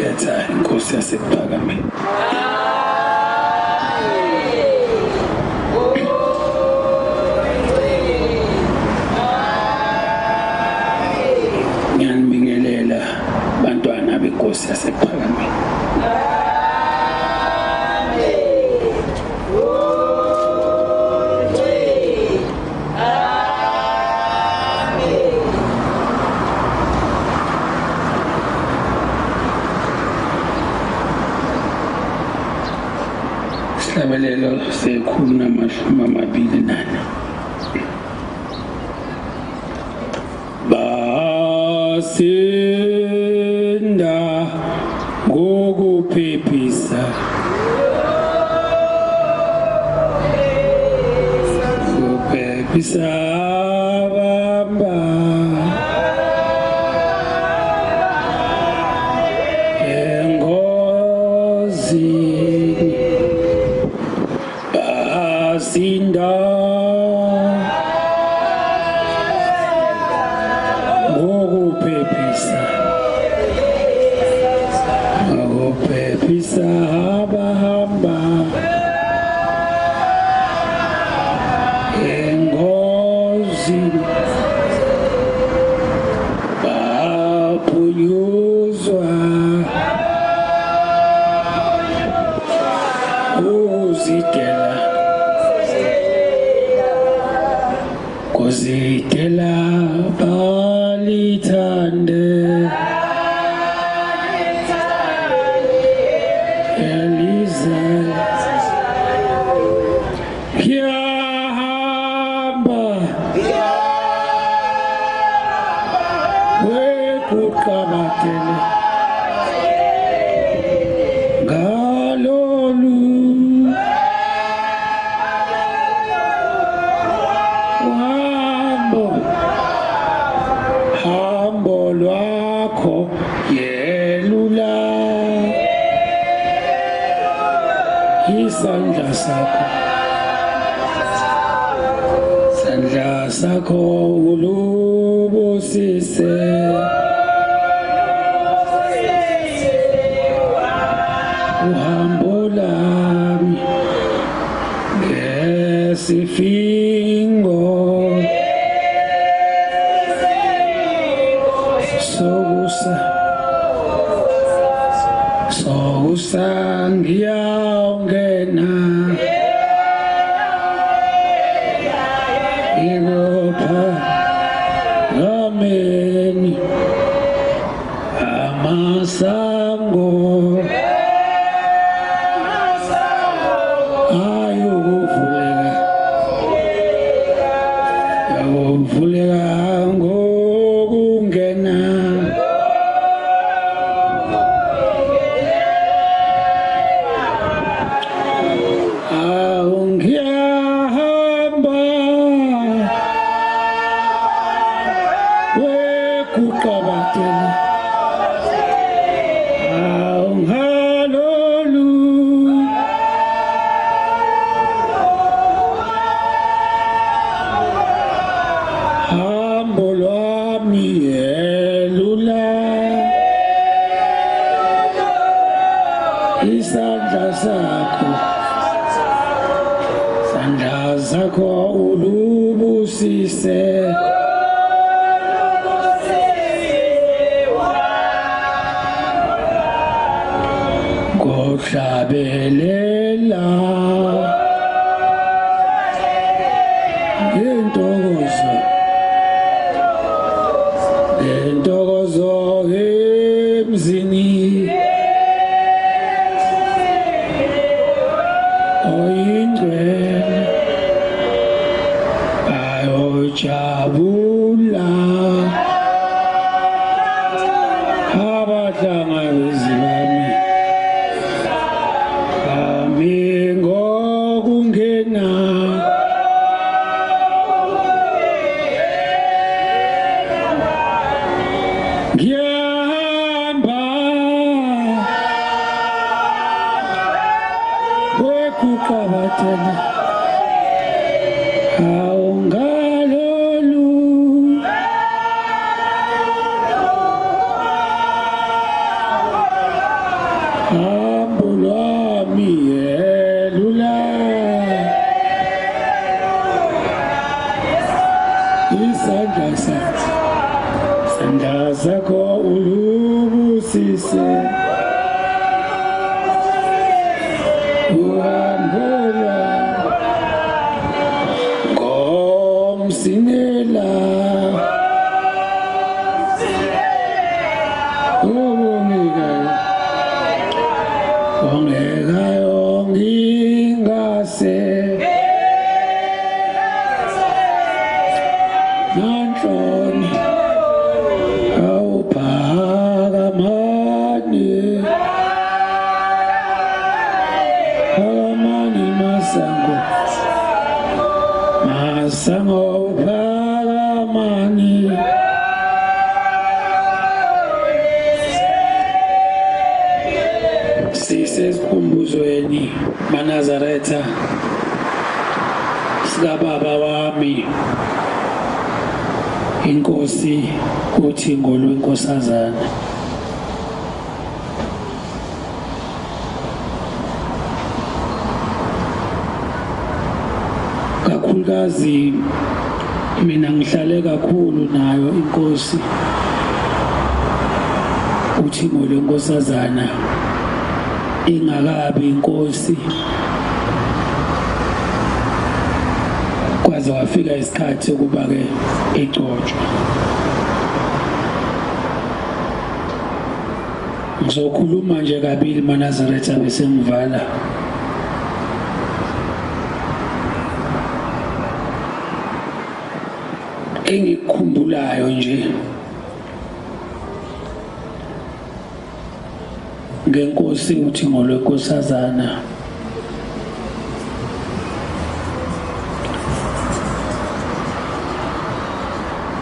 Ngiyayikhetha inkosi yaseKuphakameni. Ngiyanibingelela bantwana benkosi yaseKuphakameni. Isihlabelelo se-124. Basinda ngokuphephisa, kuphephisa bamba engozini, basinda ngokuphephisa, ngokuphephisa abahamba engozini, baphunyuzwa ukuzidela, kuzidela balithande elize. Ngiyahamba wekuqabathele ngalolu hambo, hambo lwakho yelula isandla sakho, sandla sakho ulubusise uhambo lami ngesifingo sokusa, sokusa ngiyawungena ikuphakameni amasango ayokuvuleka, ayokuvuleka ngokungena. Ngiyahamba wekuqabathela ngalolu hambo lwami yelula isandla sakho, sandla sakho ulubusise ngohlabelela ngentokozo, ngentokozo emzini oyingcwele bayojabula abahlangabezi bami bami ngokungena. Ngiyahamba wekuqabathela awungalolu Engase nanhloni awuphakamani phakamani masango masango phakamani. Sisesikhumbuzweni maNazaretha sikababa wami inkosi uThingo lweNkosazana. Kakhulukazi mina ngihlale kakhulu nayo inkosi uThingo lweNkosazana ingakabi inkosi, kwaze wafika isikhathi ukuba ke igcotshwe. Ngizokhuluma nje kabili maNazaretha bese ngivala. Engikukhumbulayo nje ngenkosi uThingo lweNkosazana,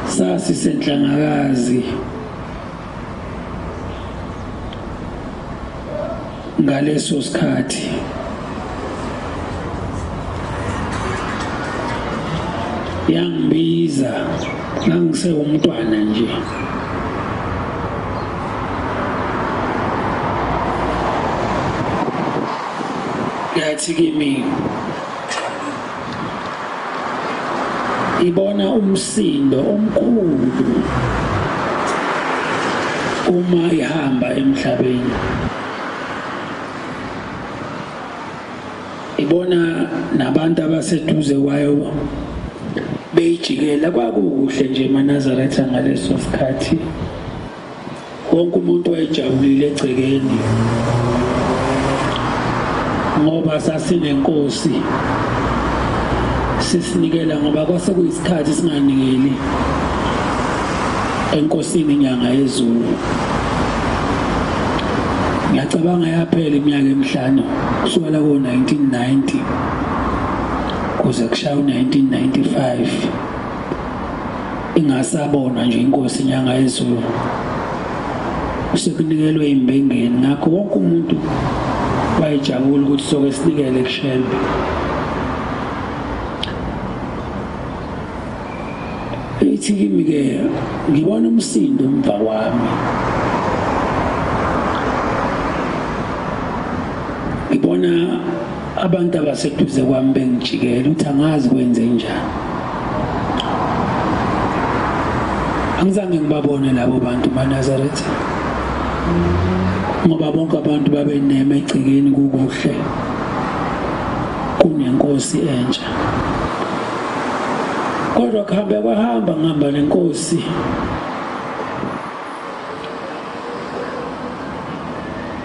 sasisenhlangakazi ngaleso sikhathi. Yangibiza, ngangisewumntwana nje, yathi kimi ibona umsindo omkhulu uma ihamba emhlabeni, ibona nabantu abaseduze kwayo beyijikela. Kwakukuhle nje maNazaretha ngaleso sikhathi, wonke umuntu wayejabulile egcekeni ngoba sasinenkosi sisinikela, ngoba kwase kuyisikhathi singanikeli enkosini inyanga yezulu. Ngiyacabanga yaphela iminyaka emihlanu kusukela ko-1990 kuze kushaya u-1995 ingasabonwa nje inkosi inyanga yezulu, sekunikelwe imbengeni. Ngakho wonke umuntu wayejabula ukuthi soke sinikele kuShembe. Ithi kimi ke ngibona umsindo emva kwami, ngibona abantu abaseduze kwami bengijikela, ukuthi angazi kwenze njani. Angizange ngibabone labo bantu maNazaretha, ngoba bonke abantu babeneme egcekeni kukuhle kunenkosi entsha. Kodwa kuhambe kwahamba ngihamba nenkosi,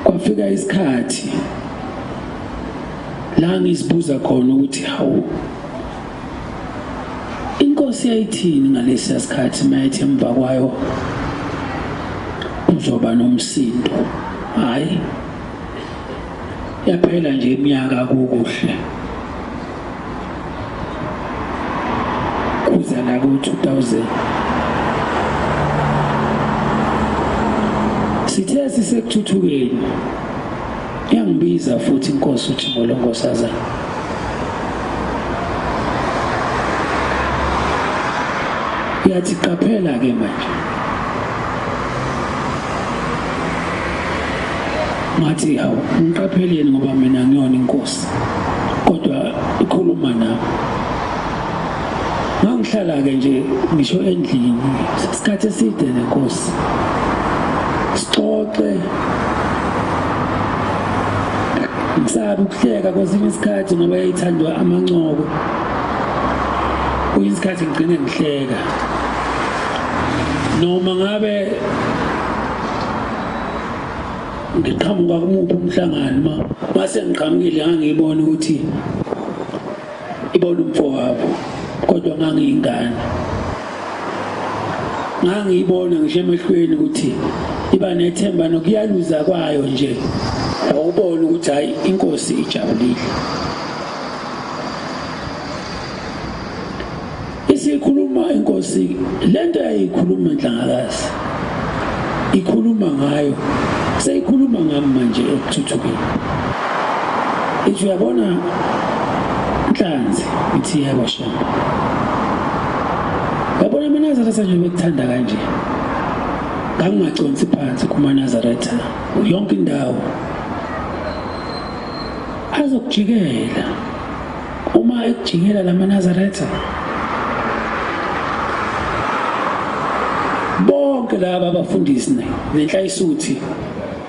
kwafika isikhathi la ngizibuza khona ukuthi hawu, inkosi yayithini ngalesiya sikhathi mayethi emva kwayo kuzoba nomsindo? Hayi, yaphela nje iminyaka kukuhle kuza la ku-2000. Sithe sisekuthuthukeni yangibiza futhi inkosi uThingo lweNkosazana. Yathi qaphela ke manje. Ngathi hawu, ngiqapheleni ngoba mina ngiyona inkosi, kodwa ikhuluma nami. Ngangihlala ke nje ngisho endlini isikhathi eside nenkosi, sixoxe, ngisabe ukuhleka kwesinye isikhathi ngoba yayithandwa amancoko. Kwesinye isikhathi ngigcine ngihleka, noma ngabe ngiqhamuka kumuphi umhlangano, mase ngiqhamukile ngangibona ukuthi ibona umfowabo, kodwa ngangiyingane. Ngangiyibona ngisho emehlweni ukuthi iba nethemba nokuyaluza kwayo nje, awubona ukuthi hayi inkosi ijabulile. Isikhuluma inkosi lento yayikhuluma Nhlangakazi, ikhuluma ngayo, seyikhuluma ngami manje ekuthuthukeni. Ithi uyabona Nhlanzi, ithi yebo Shembe, uyabona amaNazaretha nje bekuthanda kanje, ngangingaconsi phansi kumaNazaretha yonke indawo, azokujikela. Uma ekujikela lamaNazaretha bonke laba abafundisi nenhlayisuthi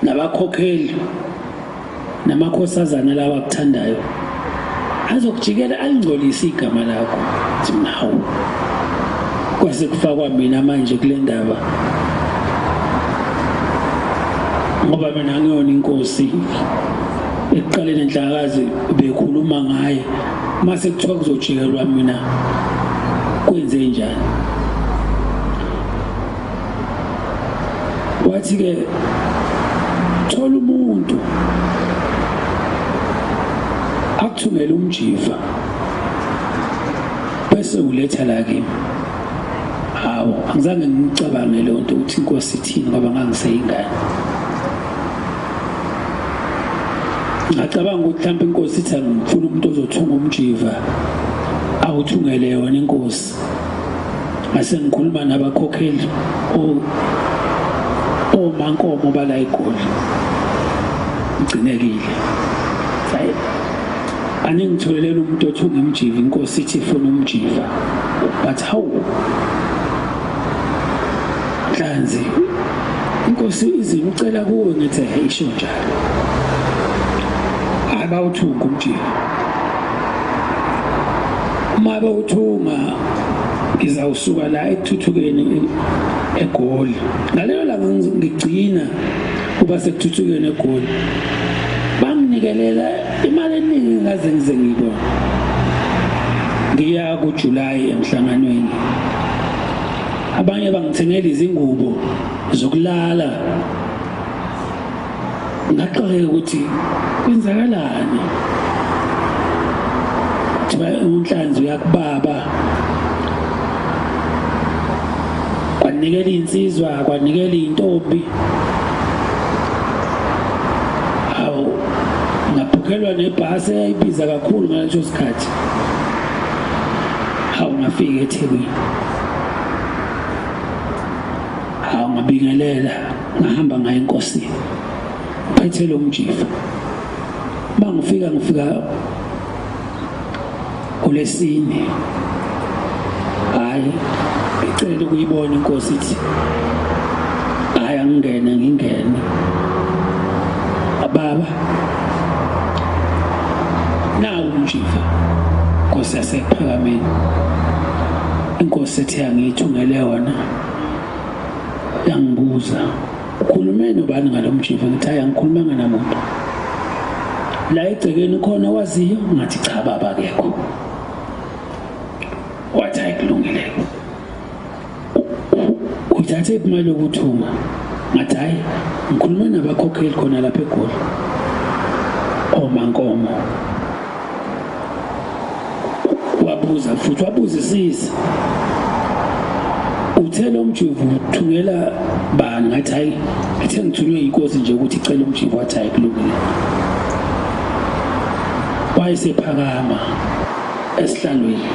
nabakhokheli namakhosazana lawa akuthandayo azokujikela alingcolise igama lakho. Hawu, kwase kufakwa mina manje kule ndaba, ngoba mina ngiyona inkosi. Ekuqaleni Nhlangakazi bekhuluma ngaye, mase kuthiwa kuzojikelwa mina, kwenze njani? Wathi ke thola umuntu akuthungele umjiva bese uletha la kimi. Hawu, angizange ngicabange leyo nto ukuthi inkosi ithini, ngoba ngangiseyingane. Ngacabanga ukuthi mhlawumbe inkosi ithi angifuna umuntu ozothunga umjiva awuthungele yona inkosi. Ngase ngikhuluma nabakhokheli omankomo bala eGoli, ngigcinekile. Hayi, aningitholele umuntu othunga imjiva, inkosi ithi ifuna umjiva. But hawu Nhlanzi, inkosi izini ucela kuwe, ngithi isho njalo. Hayi, bawuthunga umjiva. Uma bawuthunga ngizawusuka la ekuthuthukeni eGoli. Ngalelo langa ngigcina kuba sekuthuthukeni eGoli, banginikelela imali eningi ngaze ngize ngiyibone. Ngiya kuJuly emhlanganweni, abanye bangithengela izingubo zokulala. Ngaxakeka ukuthi kwenzakalani, kuthiwa uNhlanzi uyakubaba. Kwanikela insizwa, kwanikela intombi. Hawu, ngaphukhelwa nebhasi eyayibiza kakhulu ngaleso sikhathi. Hawu, ngafika eThekwini. Hawu, ngabingelela, ngahamba ngaye enkosini phethe lo mjiva. Mangifika ngifika kulesine, hayi ngicela ukuyibona inkosi, ithi hayi angingene, ngingene baba, nawu umjiva Nkosi yasekuphakameni. Inkosi ethi angiyithungele wona, yangibuza ukhulume nobani ngalo mjiva? Ngithi hayi angikhulumanga namuntu. La egcekeni khona waziyo? Ngathi cha baba akekho. Wathi hayi kulungile, uyithathe imali yokuthunga? Ngathi hayi ngikhulume nabakhokheli khona lapha eGoli, omankomo. Wabuza futhi wabuzisisa, uthe lo mjiva uthungela bani? Ngathi hayi ngithe ngithunywe inkosi nje ukuthi icela umjiva. Wathi hayi kulungile. Wayesephakama esihlalweni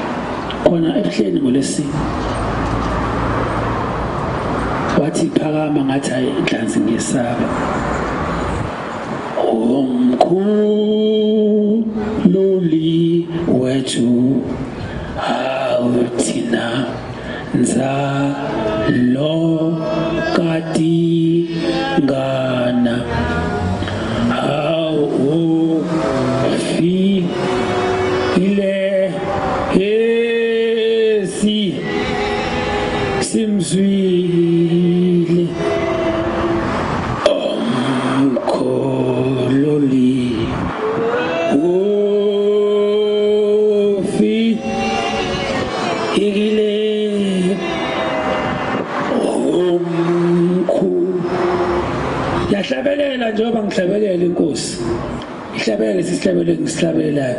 khona ebuhleni ngolesine, wathi phakama. Ngathi hayi Nhlanzi ngiyesaba. Omkhululi wethu, hawu thina nzalo kaDingana, hawu fikile esi simzwile omkhololi Ngempela njengoba ngihlabelela inkosi, ihlabelele sisihlabelele ngisihlabelelayo,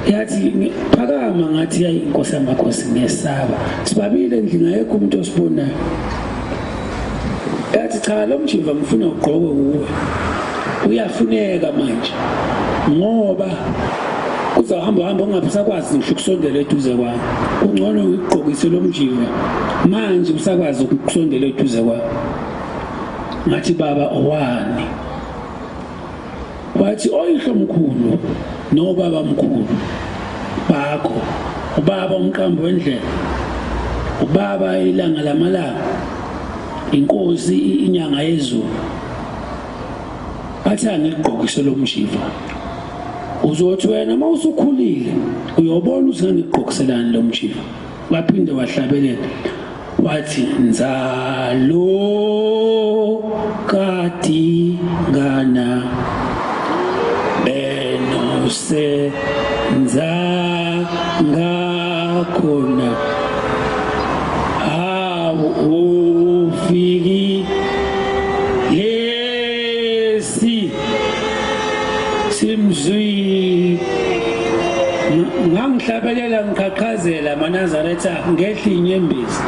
yathi phakama, ngathi yayi inkosi yamakhosi, ngiyesaba, sibabile endlini ayekho umuntu osibonayo. Yathi cha, lo mjiva ngifuna ugqoke kuwe, uyafuneka manje ngoba kuzohamba hamba ungabe usakwazi ngisho ukusondela eduze kwami, kungcono ngikugqokise lo mjiva manje usakwazi ukusondela eduze kwami. Ngathi baba owani? Wathi oyihlo mkhulu nobaba mkhulu bakho, ubaba umqambo wendlela, ubaba ilanga lamalanga, inkosi inyanga yezulu, bathi angigqokise lo mjiva, uzothi wena uma usukhulile uyobona ukuthi ngangigqokiselani lo mjiva. Waphinde wahlabelela wathi nzalo kadingana benose nzangakhona awu ufiki lesi simzwi. Ngangihlabelela ngiqhaqhazela maNazaretha, ngehla inyembezi,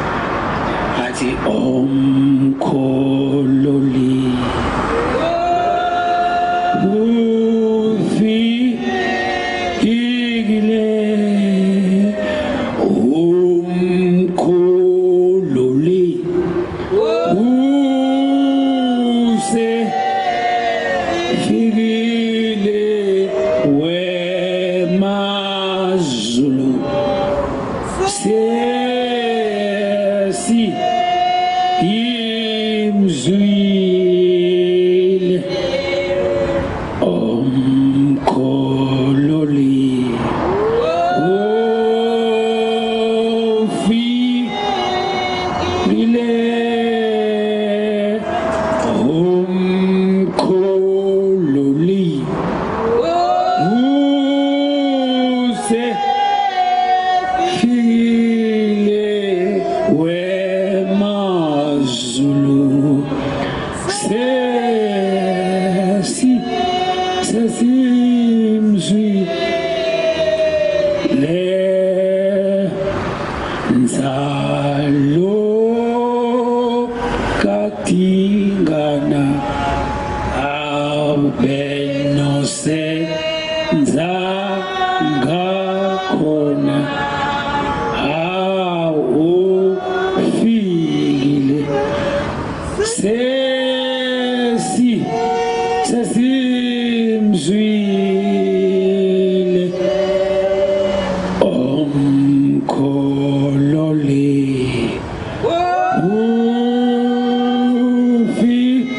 athi omkhololi ufikile, umkhololi use fikile wemazulu sesi imzwile omkhololi ufikile, umkhololi use fikile wemazulu sesi sesimzwi le nzalo kadingana awubenose nzangakhona awufikile sesi sesimzwile omkhololi ufikile,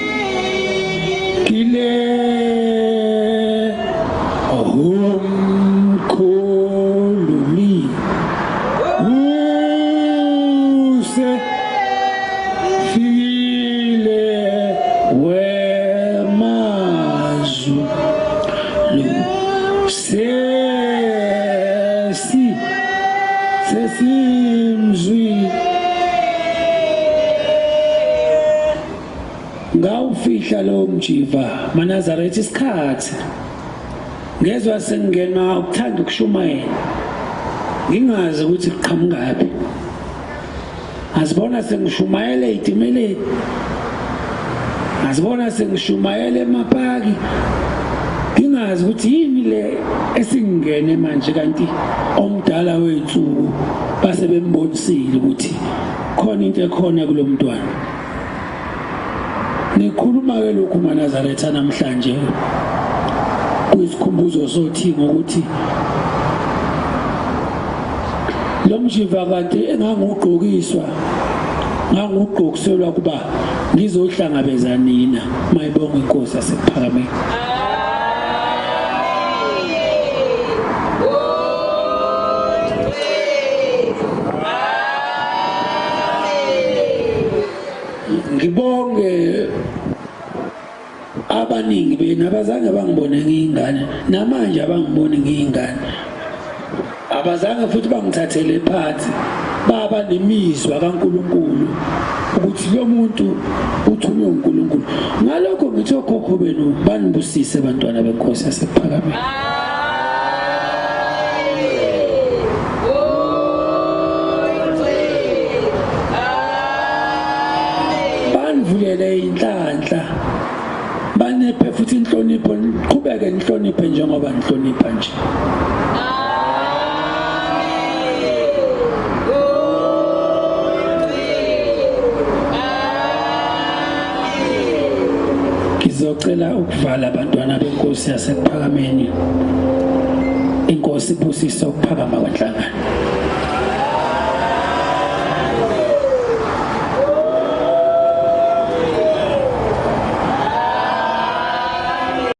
umkhololi use fikile wemazulu sesi sesimzwi. Ngawufihla lo mjiva maNazaretha isikhathi, ngezwa sengingena ukuthanda ukushumayela, ngingazi ukuthi kuqhamukaphi, ngazibona sengishumayela ey'timeleni, ngazibona sengishumayela emapaki, ngingazi ukuthi yini le esingene manje. Kanti omdala wey'nsuku base bembonisile ukuthi khona into ekhona kulo mntwana. Ngikhuluma-ke lokhu maNazaretha namhlanje kuyisikhumbuzo sothingo ukuthi lo mjiva kanti engangugqokiswa ngangugqokiselwa kuba ngizohlangabeza nina. Mayibonga inkosi yasekuphakameni. Ngibonge abaningi benu abazange bangibone ngiyingane, namanje abangiboni ngiyingane. Abazange futhi bangithathele phansi, baba nemizwa kaNkuluNkulu ukuthi lo muntu uthunywe uNkulunkulu. Ngalokho ngithi okhokho benu banibusise bantwana benkosi yasePhakameni. Banivulele inhlanhla, baniphe futhi inhlonipho, niqhubeke nihloniphe njengoba nihlonipha nje. Ngizocela ukuvala abantwana benkosi yaseKuphakameni. Inkosi ibusise ukuphakama kwenhlangano.